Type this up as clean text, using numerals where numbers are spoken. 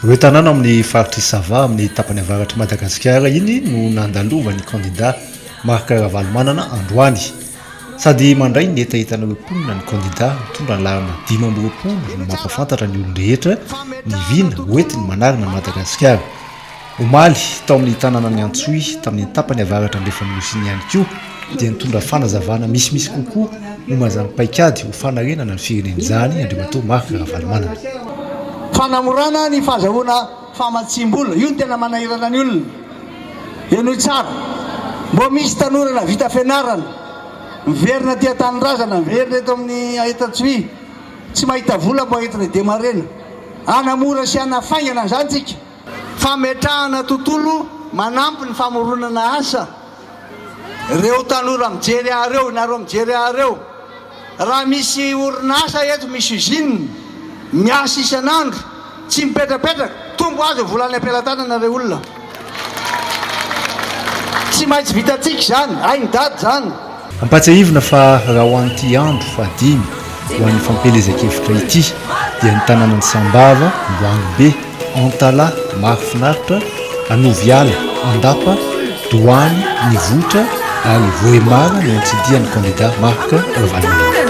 Ireo tanàna ao amin'ny faritr'i Sava amin'ny tapany avaratr'i Madagasikara iny no nandalovan'ny kandida Marc Ravalomanana androany. Sady mandray ny hetahetan'ireo mponina ny kandida mitondra ny laharana 25 no mampahafantatra ny olon-drehetra ny vina hoentiny manarina an'i Madagasikara. Omaly, tao amin'ny tanànan'i Antsohihy, tamin'ny tapany avaratra andrefan'ny Nosy iny ihany koa, dia nitondra fanazavana misimisy kokoa momba izany paikady ho fanarenana ny firenena izany Andriamatoa Marc Ravalomanana. Fanamorana ny fahazahoana famatsiam-bola, io no tena manahirana ny olona. Henoy tsara, mbô misy tanora nahavita fianarana, miverina aty an-tanindrazana, miverina eto amin'ny eto Antsohihy, tsy mahita vola mba entina hi-demarrer-na. Hanamora sy hanafaingana an'izany tsika. Fametrahana tontolo manampy ny famoronana asa. Reo tanora mijery ahy reo, nareo mijery ahy reo, raha misy orinasa eto, misy usine, miasa isan'andro, tsy mipetrapetraka, tombo azy ny vola any am-pelatanana rey olona. Tsy maintsy vitantsika izany, hain'i Dada izany. Ampahatsiahivina fa raha ho an'ity andro fahadimy ho an'ny fampielezan-kevitra ity dia ny tanànan'i Sambava, Amboangibe, Antalaha, Mahafinaritra, Anoviala, Andapa, Doany, Nivohitra ary Vohemar no notsidihan'ny kandida Marc Ravalomanana.